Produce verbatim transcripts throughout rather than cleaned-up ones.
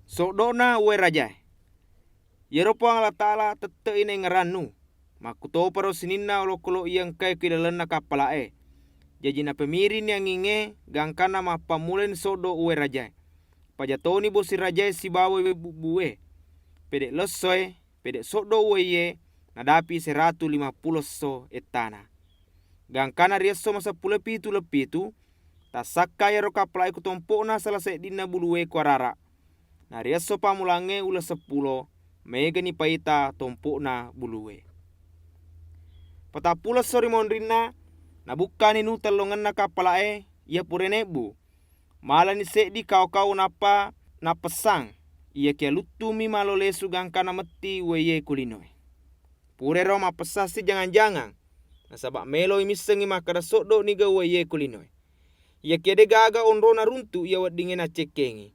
Soddo'na uwae rajae. Iyaro Puang Allataala tette'i naingerannu, makkutoparo sininna olokolo iya engkae ki lalenna kappala'e. Jaji napemirini angingnge gangkanna mappammulani soddo uwae rajae. Pajatoni bosi rajae sibawa uwae bubbu'e. Pede' lessoe, pede' soddo uwaiye, nadapi seratu limappulo esso ettana. Gangkanna ri esso maseppulo pitu leppitu, tassakka iyaro kappala'e ku tompo'na sala seddinna bulue ku arara. Na ri esso pammulangnge uleng seppulo, maegani paita tompo'na bulue. Patappulo esso ri monrinna, nabukkani Nuh tellongenna kappala'e iya pura nebbu. Malani seddi kao-kao nappa nappessang, iyakiya luttumi malo lesu gangkanna metti uwaiye ku linoe. Purero mappessassi jangang-jangang, nasaba' meloi missengngi makkeda soddo' niga uwaiye ku linoe. Iyakiya de' gaga onrona runtu' iya weddingnge naccekkengngi,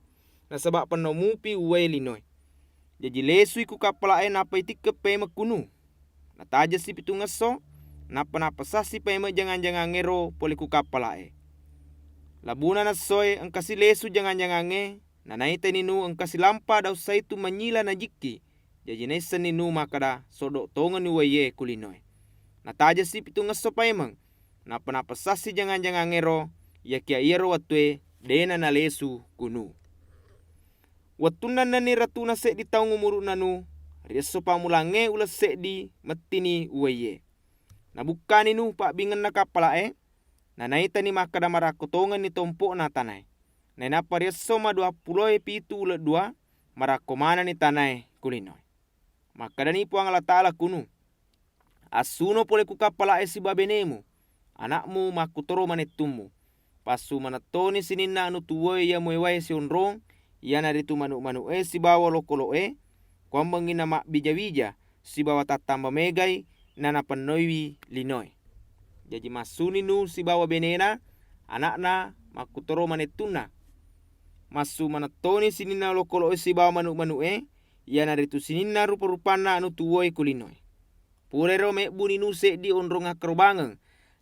nasaba' penno mupi uwae linoe. Jaji lesui ku kappala'e nappa itikkeng paimeng ku Nuh. Natajassi pitungngesso, nappa nappessassi paimeng jangang-jangangngero pole ku kappala'e. Labuna nessoe engkasi lesu jangang-jangangnge, nanaitani Nuh engkasi lampa daun zaitun manynyila najikki. Jaji naissenni Nuh makkeda soddo' tongenni uwaiye ku linoe. Natajassi pitungngesso paimeng, nappa nappessassi jangang-jangangngero, iyakiya iyaro wettue de'na nalesu ku Nuh. Wettunna ennenni ratuna seddi taung umuru'na Nuh, ri esso pammulangnge uleng seddi mettini uwaiye. Nabukkani Nuh pabbingenna kappala'e, nanaitani makkeda marakko tongenni tompo'na tanae. Nainappa ri esso maduappuloe pitu uleng dua, marakko manenni tanae ku linoe. Makkedani Puang Allataala ku Nuh, "Assuno pole ku kappala'e sibawa benemu, ana'mu makkutoro manettummu. Passu manettoni sininna anu tuwoe iya muewae sionrong, iyanaritu manu'-manu'e sibawa olokolo'e, kuammengngi namabbija-wija sibawa tattamba megai nanapennoiwi linoe." Jaji massuni Nuh sibawa benena, ana'na makkutoro manettunna. Massu manettoni sininna olokolo'e sibawa manu'-manu'e, iyanaritu sininna rupa-rupanna anu tuwoe ku linoe. Purero mebbuni Nuh seddi onrong akkarobangeng,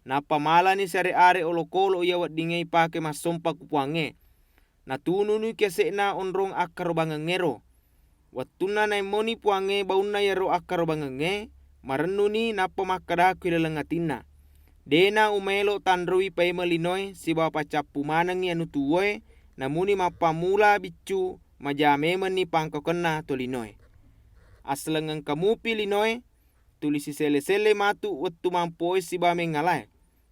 nappa malani siare-are olokolo iya weddingnge ipake massompa ku Puangnge. Natununi ki ase'na onrong akkarobangengngero. Wettunna naemmoni Puangnge baunna iyaro akkarobangengnge, marennuni nappa makkeda ku ilaleng atinna, "De'na umaelo tanroi paimeng linoe sibawa paccappu manengngi anu tuwoe, namuni mappammula biccu maja memenni pangkaukenna tolinoe. Assaleng engka mupi linoe, tuli siselle-selle matu wettu mampoe sibawa mengngalae,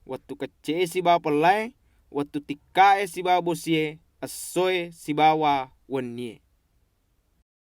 wettu kecce'e sibawa pellae, wettu tikkae sibawa bosie, essoe sibawa wennie."